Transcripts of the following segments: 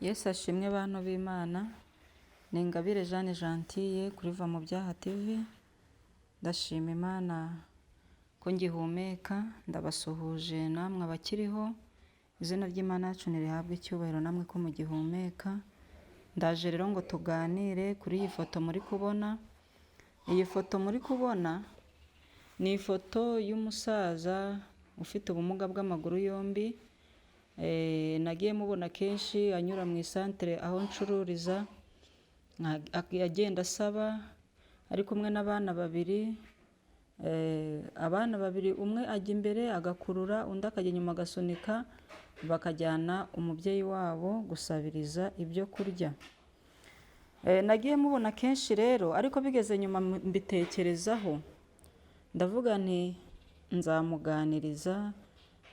Yesu ashimwe bantu b'Imana, ni Ingabire Jeanne Gentille kuri Va mu Byaha TV, ndashima Imana ko ngihumeka, ndabasuhuje namwe abakiriho, izina ry'Imana yacu nirihabwe icyubahiro namwe ko mugihumeka, ndaje rero ngo tuganire kuri iyi foto muri kubona, iyi foto muri kubona ni ifoto y'umusaza ufite ubumuga bw'amaguru yombi, nagiye mubona kenshi anyura mu isantere aho ncururiza, agenda asaba ari kumwe n'abana babiri, abana babiri umwe ajya imbere agakurura undi akajya inyuma agasunika, bakajyana umubyeyi wabo gusabiriza ibyo kurya. Nagiye mubona kenshi rero ariko bigeze nyuma mbitekerezaho, ndavuga nti nzamuganiriza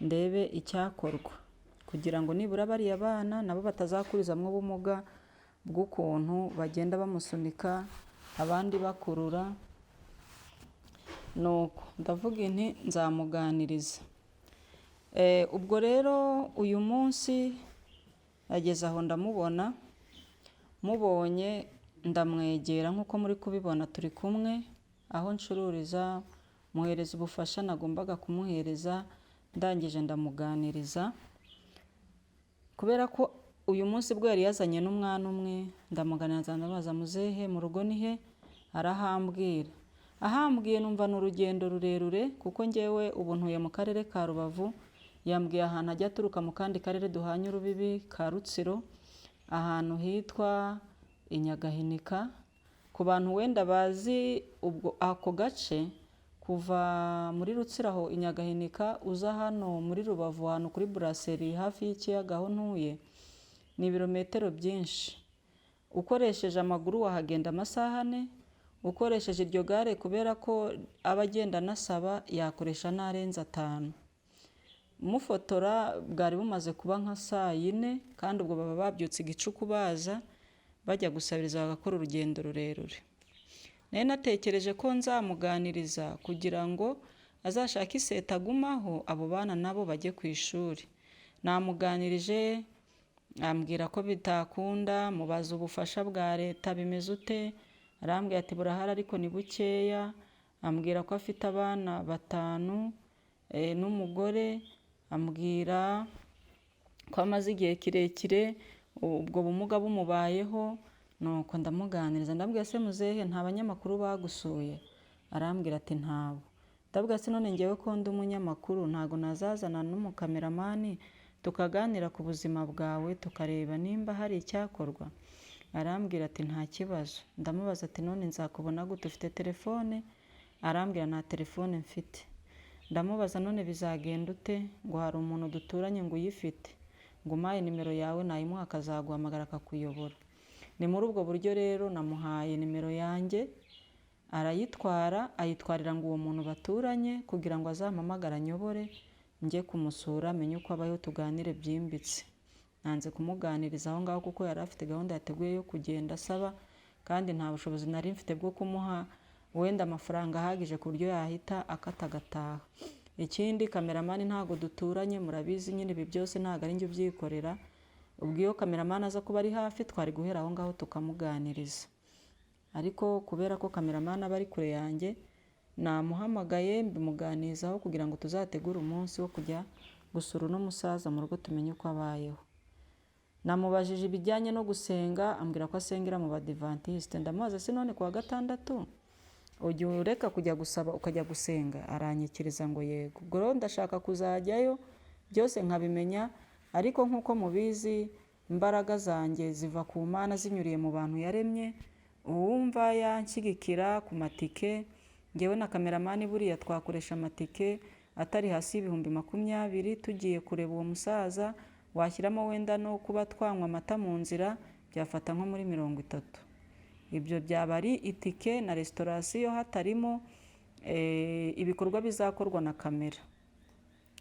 ndebe icyakorwa kugira ngo nibura bariya bana nabo batazakurizamo ubumuga bw'ukuntu bagenda bamusunika abandi bakurura, nuko ndavuga nti nzamuganiriza. Ubwo rero uyu munsi ageze aho ndamubona, mubonye ndamwegera nk'uko muri kubibona turi kumwe aho ncururiza, muhereza ubufasha nagombaga kumuhereza, ndangije ndamuganiriza, kubera ko uyu munsi bwo yari yazanye n'umwana umwe, ndamuganiriza ndamubaza muzehe mu rugo ni he? Arahambwira. Ahambwiye numva ni urugendo rurerure kuko njyewe ubu ntuye mu karere ka Rubavu, yambwiye ahantu ajya aturuka mu kandi karere duhanye urubibi ka Rutsiro, ahantu hitwa i Nyagahinika, ku bantu wenda bazi ubwo ako gace, kuva muri Rutsiro aho i Nyagahinika uza hano muri Rubavu ahantu kuri buraseri hafi y'ikiyaga aho ntuye, ni ibirometero byinshi. Ukoresheje amaguru wahagenda amasaha ane, ukoresheje iryo gare kubera ko aba agenda anasaba yakoresha n'arenze atanu. Mufotora bwari bumaze kuba nka saa yine kandi ubwo baba babyutse igicuku baza bajya gusabiriza bagakora urugendo rurerure. Nari natekereje ko nzamuganiriza kugira ngo azashake iseta agumaho abo bana nabo bajye ku ishuri. Namuganirije ambwira ko bitakunda, mubaza ubufasha bwa leta bimeze ute, arambwira ati burahari ariko ni bukeya, ambwira ko afite abana batanu n'umugore, ambwira ko amaze igihe kirekire ubwo bumuga bumubayeho, nuko ndamuganiriza ndamubwira se muzehe nta banyamakuru bagusuye? Arambwira ati ntabo. Ndabwira se none njyewe ko ndi umunyamakuru ntago nazazana n'umukameramani tukaganira ku buzima bwawe tukareba nimba hari icyakorwa? Arambwira ati nta kibazo. Ndamubaza ati none nzakubona gute ufite telefone? Arambwira nta telefone mfite. Ndamubaza none bizagenda ute? Ngo hari umuntu duturanye ngo uyifite, ngo umpaye nimero yawe nayimuha akazaguhamagara akakuyobora. Ni muri ubwo buryo rero namuhaye nimero yanjye arayitwara, ayitwarira ngo uwo muntu baturanye kugira ngo azampamagare anyobore njye kumusura menye uko abayeho tuganire byimbitse. Nanze kumuganiriza aho ngaho kuko yari afite gahunda yateguye yo kugenda asaba kandi nta bushobozi nari mfite bwo kumuha wenda amafaranga ahagije ku buryo yahita akata agataha. Ikindi kameramani ntabwo duturanye murabizi nyine ibi byose ntabwo ari njye ubyikorera, ubwo iyo kameramani aza kuba ari hafi twari guhera aho ngaho tukamuganiriza. Ariko kubera ko kameramani aba ari kure yanjye, namuhamagaye mbimuganirizaho kugira ngo tuzategure umunsi wo kujya gusura uno musaza mu rugo tumenye uko abayeho. Namubajije ibijyanye no gusenga ambwira ko asengera mu Badivantiste, ndamubaza se none ku wa gatandatu ujya ureka kujya gusaba ukajya gusenga? Aranyikiriza ngo yego. Ubwo rero ndashaka kuzajyayo byose nkabimenya, ariko nk'uko mubizi imbaraga zanjye ziva ku Mana zinyuriye mu bantu yaremye, uwumva yanshyigikira ku matike, njyewe na kameramani buriya twakoresha amatike atari hasi y'ibihumbi 20 tugiye kureba uwo musaza, washyiramo wenda no kuba twanywa amata mu nzira byafata nko muri 30. Ibyo byaba ari itike na resitorasiyo hatarimo ibikorwa bizakorwa na kamera.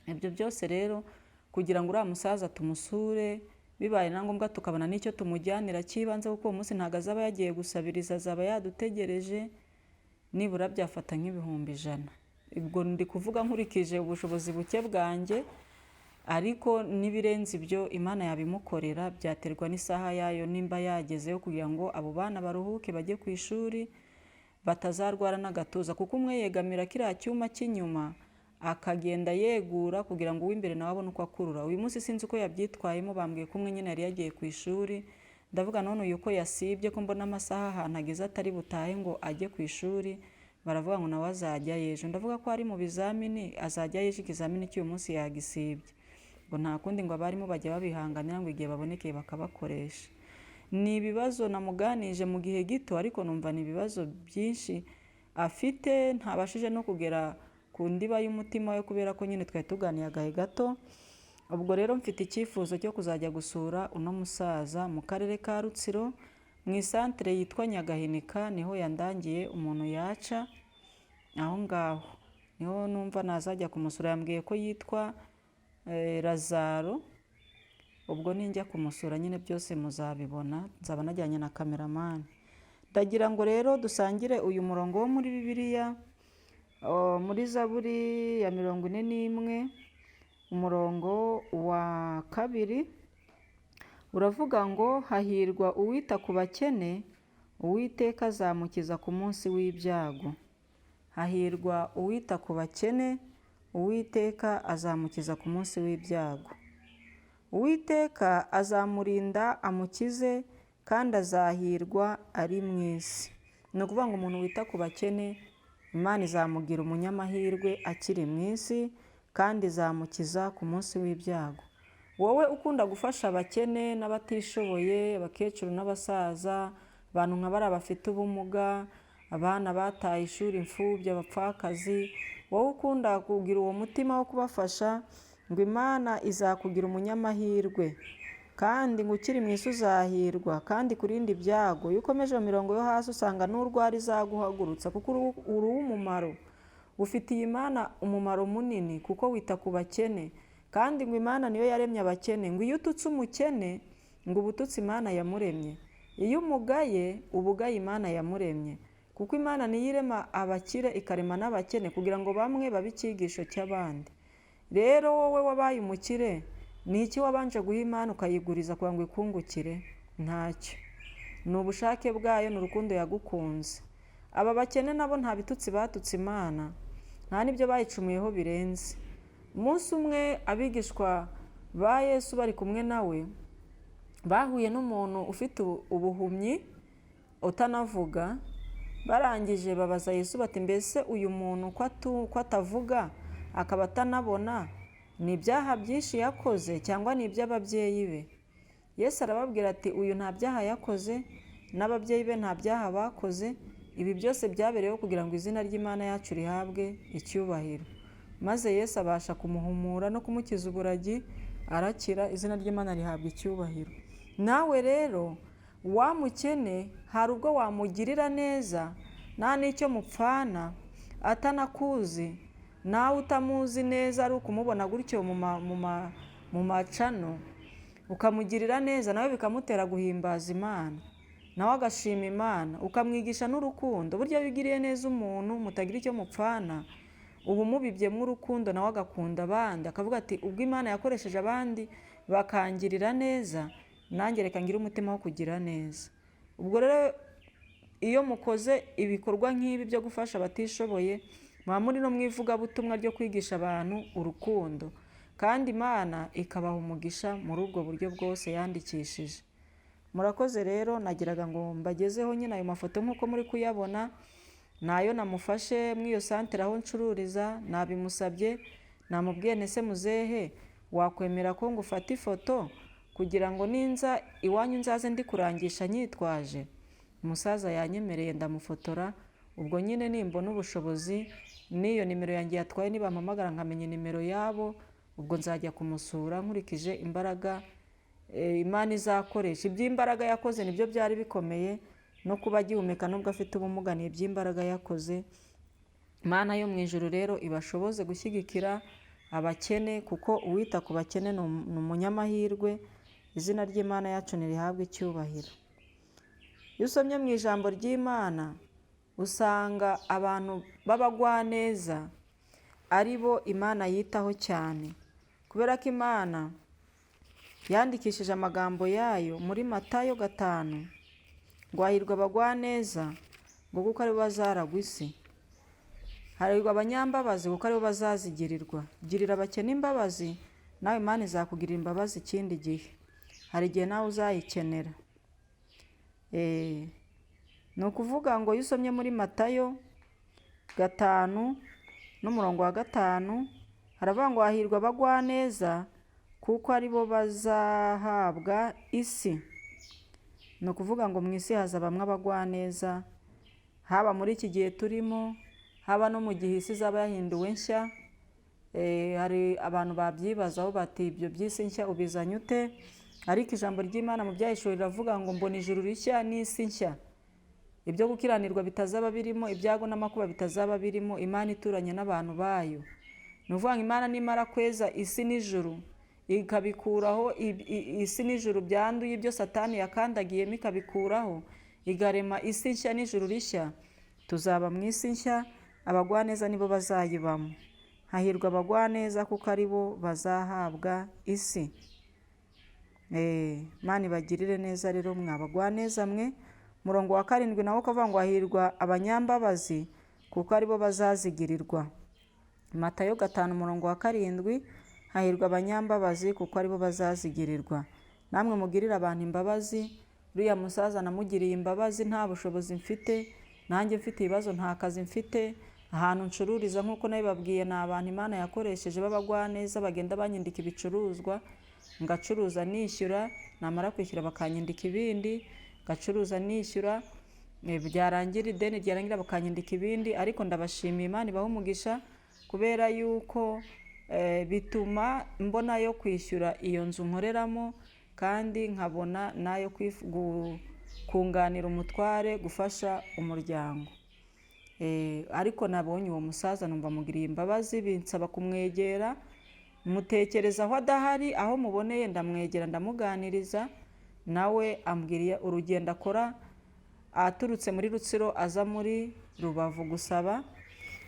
Ibyo byose rero kugira ngo uriya musaza tumusure, bibaye na ngombwa tukabona n'icyo tumujyanira cy'ibanze kuko uwo munsi ntabwo azaba yagiye gusabiriza azaba yadutegereje, nibura byafata nk'ibihumbi 100. Ubwo ndi kuvuga nkurikije ubushobozi buke bwanjye, Ariko n'ibirenze ibyo Imana yabimukorera, byaterwa n'isaha yayo nimba yagezeyo, kugira ngo abo bana baruhuke bajye ku ishuri batazarwara n'agatuza, kuko umwe yegamira kiriya cyuma cy'inyuma akagenda yegura kugira ngo uw'imbere nawe abone uko akurura. Uyu munsi sinzi uko yabyitwayemo, bambwiye ko umwe nyine yari yagiye ku ishuri. Ndavuga none uyu ko yasibye, ko mbona amasaha ahantu ageze atari butahe ngo ajye ku ishuri? Baravuga ngo nawe azajya ejo. Ndavuga ko ari mu bizamini, azajya ejo, ikizamini cy'uyu munsi yagisibye. Ngo nta kundi, ngo abarimu bajya babihanganira, ngo igihe babonekeye bakabakoresha. Ni ibibazo namuganije mu gihe gito, ariko numva ni ibibazo byinshi afite, ntabashije no kugera ku ndiba y'umutima we kubera ko nyine twari tuganiye agahe gato. Ubwo rero mfite icyifuzo cyo kuzajya gusura uno musaza mu karere ka Rutsiro, mu isantere yitwa Nyagahinika, niho yandangiye umuntu yaca aho ngaho, niho numva nazajya kumusura. Yambwiye ko yitwa Lazaro. Ubwo ninjya kumusura nyine byose muzabibona, nzaba najyanye na kameramani. Ndagira ngo rero dusangire uyu murongo wo muri Bibiliya, muri Zaburi ya 41, umurongo wa 2, uravuga ngo: "Hahirwa uwita ku bakene, Uwiteka azamukiza ku munsi w'ibyago." Hahirwa uwita ku bakene, Uwiteka azamukiza ku munsi w'ibyago. Uwiteka azamurinda amukize, kandi azahirwa ari mu isi. Ni ukuvuga ngo umuntu wita ku bakene, Imana izamugira umunyamahirwe akiri mu isi, kandi izamukiza ku munsi w'ibyago. Wowe ukunda gufasha abakene n'abatishoboye, abakecuru n'abasaza, abantu nka bariya bafite ubumuga, abana bataye ishuri, imfubyi, abapfakazi, wowe ukunda kugira uwo mutima wo kubafasha, ngo Imana izakugira umunyamahirwe, kandi ngo ukiri mu isi uzahirwa, kandi ikurinde ibyago. Iyo ukomeje mu mirongo yo hasi usanga n'urwara izaguhagurutsa, kuko uri uw'umumaro, ufitiye Imana umumaro munini kuko wita ku bakene. Kandi ngo Imana niyo yaremye abakene, ngo iyo ututse umukene ngo uba ututse Imana yamuremye, iyo umugaye uba ugaye Imana yamuremye, kuko Imana niyo irema abakire ikarema n'abakene, kugira ngo bamwe babe icyigisho cy'abandi. Rero wowe wabaye umukire, ni iki wabanje guha Imana ukayiguriza kugira ngo ikungukire? Ntacyo. Ni ubushake bwayo, ni urukundo yagukunze. Aba bakene nabo nta bitutsi batutse Imana, nta n'ibyo bayicumuyeho birenze. Umunsi umwe abigishwa ba Yesu bari kumwe nawe bahuye n'umuntu ufite ubuhumyi utanavuga. Barangije babaza Yesu bati: "Mbese uyu muntu ko atavuga akaba atanabona, ni ibyaha byinshi yakoze cyangwa ni iby'ababyeyi be?" Yesu arababwira ati: "Uyu nta byaha yakoze, n'ababyeyi be nta byaha bakoze, ibi byose byabereyeho kugira ngo izina ry'Imana yacu rihabwe icyubahiro." Maze Yesu abasha kumuhumura no kumukiza uburagi, arakira, izina ry'Imana rihabwa icyubahiro. Nawe rero wa mukene, hari ubwo wamugirira neza nta n'icyo mupfana, atanakuzi, nawe utamuzi neza, ari ukumubona gutyo mu macano, ukamugirira neza nawe bikamutera guhimbaza Imana, nawe agashima Imana, ukamwigisha n'urukundo. Burya iyo ugiriye neza umuntu mutagira icyo mupfana, uba umubibyemo urukundo, nawe agakunda abandi, akavuga ati: "Ubwo Imana yakoresheje abandi bakangirira neza, nanjye reka ngire umutima wo kugira neza." Ubwo rero iyo mukoze ibikorwa nk'ibi byo gufasha abatishoboye, muba muri no mu ivugabutumwa ryo kwigisha abantu urukundo, kandi Imana ikabaha umugisha muri ubwo buryo bwose yandikishije. Murakoze. Rero nagiraga ngo mbagezeho nyine ayo mafoto nk'uko muri kuyabona, nayo namufashe muri iyo santere aho ncururiza. Nabimusabye, namubwiye: "Ese muzehe, wakwemera ko ngufata ifoto kugira ngo ninza iwanyu nzaze ndi kurangisha nyitwaje?" Umusaza yanyemereye, ndamufotora. Ubwo nyine nimbona ubushobozi n'iyo nimero yanjye yatwaye, nibampamagara nkamenya nimero yabo, ubwo nzajya kumusura nkurikije imbaraga Imana izakoresha. Iby'imbaraga yakoze nibyo byari bikomeye, no kuba agihumeka nubwo afite ubumuga ni iby'imbaraga yakoze. Imana yo mu ijuru rero ibashoboze gushyigikira abakene, kuko uwita ku bakene ni umunyamahirwe. Izina ry'Imana yacu ntirihabwe icyubahiro. Iyo usomye mu ijambo ry'Imana usanga abantu b'abagwaneza ari bo Imana yitaho cyane, kubera ko Kubera ko Imana yandikishije amagambo yayo muri Matayo 5 ngo hahirwa abagwaneza ngo kuko aribo bazaragwa isi, hahirwa abanyambabazi kuko aribo bazazigirirwa. Girira abakene imbabazi, nawe Imana izakugirira imbabazi ikindi gihe. Hari igihe nawe uzayikenera. Ni ukuvuga ngo iyo usomye muri Matayo 5 n'umurongo wa 5 haravuga ngo hahirwa abagwaneza kuko aribo bazahabwa isi. Ni ukuvuga ngo mu isi hazabamwo abagwaneza, haba muri iki gihe turimo, haba no mu gihe isi izaba yahinduwe nshya. Hari abantu babyibazaho bati ibyo by'isi nshya ubizanye ute? Ariko ijambo ry'Imana mu Byahishuwe riravuga ngo mbona ijuru rishya n'isi nshya, ibyo gukiranirwa bitazaba birimo, ibyago n'amakuba bitazaba birimo, Imana ituranye n'abantu bayo. Ni ukuvuga ngo Imana nimara kweza isi n'ijuru, ikabikuraho isi n'ijuru byanduye, ibyo Satani yakandagiyemo ikabikuraho, igarema isi nshya n'ijuru rishya, tuzaba mu isi nshya, abagwaneza nibo bazayibamo. Hahirwa abagwaneza kuko aribo bazahabwa isi. Imana ibagirire neza rero mwa bagwaneza mwe. Umurongo wa 7 nawo ukavuga ngo hahirwa abanyambabazi kuko aribo bazazigirirwa. Matayo 5 umurongo wa 7, hahirwa abanyambabazi kuko aribo bazazigirirwa. Namwe mugirire abantu imbabazi. Uriya musaza namugiriye imbabazi, nta bushobozi mfite, nanjye mfite ibibazo, nta kazi mfite, ahantu ncururiza nk'uko nabibabwiye ni abantu Imana yakoresheje b'abagwaneza bagenda banyindika ibicuruzwa, ngacuruza nishyura, namara kwishyura bakanyindika ibindi, ngacuruza nishyura, byarangira ideni ryarangira bakanyindika ibindi. Ariko ndabashimiye, Imana ibahe umugisha, kubera yuko bituma mbona yo kwishyura iyo nzu nkoreramo, kandi nkabona n'ayo kunganira umutware, gufasha umuryango. Ariko nabonye uwo musaza numva mugiriye imbabazi, binsaba kumwegera, mutekereza aho adahari, aho muboneye ndamwegera ndamuganiriza, nawe ambwira urugendo akora aturutse muri Rutsiro aza muri Rubavu gusaba.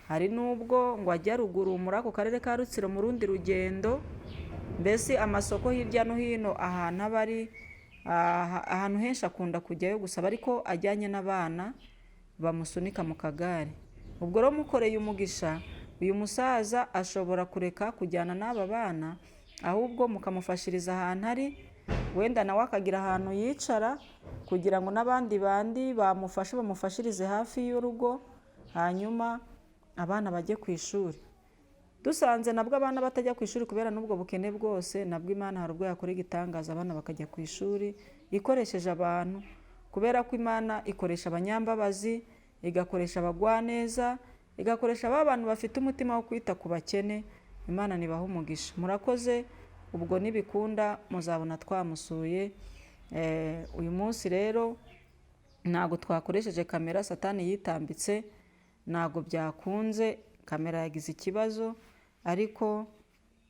Hari n'ubwo ngo ajya ruguru muri ako karere ka Rutsiro mu rundi rugendo, mbese amasoko hirya no hino ahantu aba ari, ahantu henshi akunda kujyayo gusaba, ariko ajyanye n'abana bamusunika mu kagare. Ubwo rero mukoreye umugisha, uyu musaza ashobora kureka kujyana n'aba bana, ahubwo mukamufashiriza ahantu ari, wenda nawe akagira ahantu yicara, kugira ngo n'abandi bandi bamufashe bamufashirize hafi y'urugo, hanyuma abana bajye ku ishuri. Dusanze nabwo abana batajya ku ishuri kubera n'ubwo bukene bwose, nabwo Imana hari ubwo yakora igitangaza abana bakajya ku ishuri ikoresheje abantu, kubera ko Imana ikoresha abanyambabazi, igakoresha abagwaneza, igakoresha ba bantu bafite umutima wo kwita ku bakene. Imana nibahe umugisha. Murakoze, ubwo nibikunda muzabona twamusuye. Uyu munsi rero ntabwo twakoresheje kamera, Satani yitambitse, ntabwo byakunze, kamera yagize ikibazo, ariko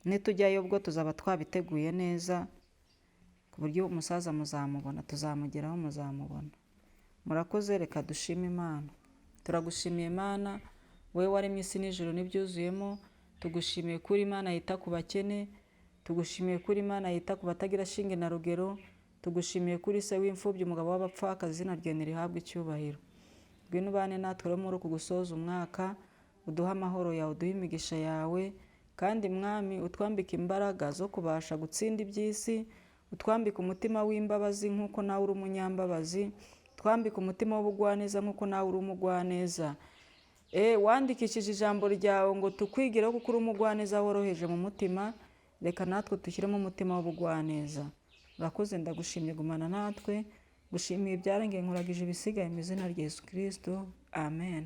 nitujyayo ubwo tuzaba twabiteguye neza, ku buryo umusaza muzamubona, tuzamugeraho muzamubona. Murakoze, reka dushime Imana. Turagushimiye Imana, wowe waremye isi n'ijuru n'ibyuzuyemo, tugushimiye ko uri Imana yita ku bakene, tugushimiye ko uri Imana yita ku batagira shinge na rugero, tugushimiye ko uri se w'imfubyi, umugabo w'abapfakazi, izina ryawe nirihabwe icyubahiro. Ngwino ubane natwe rero muri uku gusoza umwaka, uduhe amahoro yawe, uduhe imigisha yawe, kandi Mwami utwambike imbaraga zo kubasha gutsinda iby'isi, utwambike umutima w'imbabazi nk'uko nawe uri umunyambabazi, utwambike umutima w'ubugwaneza nk'uko nawe uri umugwaneza. Wandikishije ijambo ryawe ngo tukwigireho kuko uri umugwaneza woroheje mu mutima, reka natwe dushyiremo umutima w'ubugwaneza. Urakoze, ndagushimye, gumana natwe, gushimiye ibyarengeye, nkuragije ibisigaye mu izina rya Yesu Kristo, amen.